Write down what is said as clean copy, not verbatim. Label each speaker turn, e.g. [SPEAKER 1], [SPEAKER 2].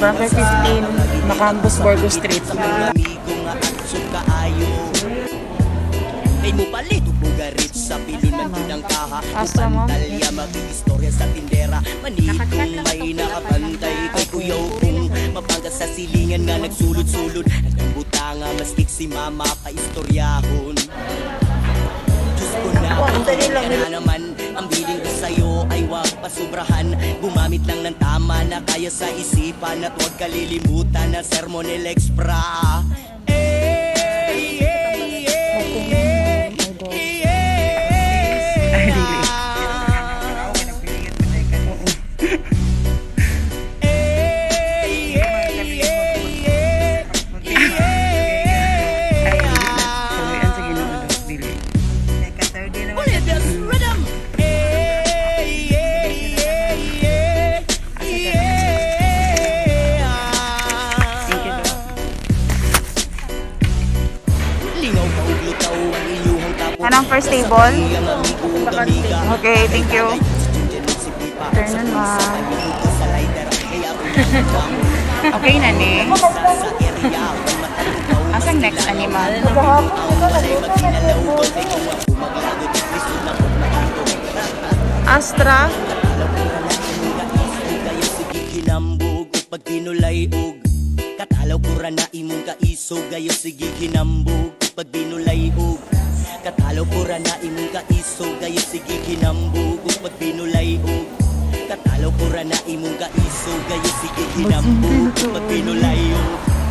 [SPEAKER 1] Barangay 15, Macampos, Burgos Street.
[SPEAKER 2] Amigo nga at kaayo. Kay mo palit og bugarit sa pilon man gyud ang kaha.
[SPEAKER 1] Asa mo?
[SPEAKER 2] Pantalya mag-istorya sa tindera. Manitong may nakabantay kay kuyaw kung mapangga sa silingan nga nagsulod-sulod. Nagambutanga maski si mama pa istoryahon. Diyos ko na, ka na naman. Ang bilin ko sa'yo ay wag pasubrahan. Gumamit lang ng tama na kaya sa isipan. At huwag kalilimutan na sermon ni Lex Pra. Eh, eh, eh, eh, eh,
[SPEAKER 1] Ay, dili.
[SPEAKER 2] Eh, eh, eh, eh,
[SPEAKER 1] Ay, kaluyan sa Ginoo daw, dili.
[SPEAKER 2] Olivia's rhythm. Eh, eh, eh, eh, eh.
[SPEAKER 1] Thank you daw.
[SPEAKER 2] Lingaw ka ug lutaw ang inyuhang tapos.
[SPEAKER 1] Anong first table?
[SPEAKER 2] Ang amigo ug amiga.
[SPEAKER 1] Okay, thank you. Afternoon, ma'am. Okay na ni. Asang next animal? Astra.
[SPEAKER 2] Hinambog ug pag binulay og katalaw ko ra na imong kaisog ayo sige hinambog ug pag binulay og katalaw ko ra na imong kaisog ayo sige hinambog ug pag binulay og katalaw ko ra na imong kaisog ayo sige hinambog ug pag binulay og.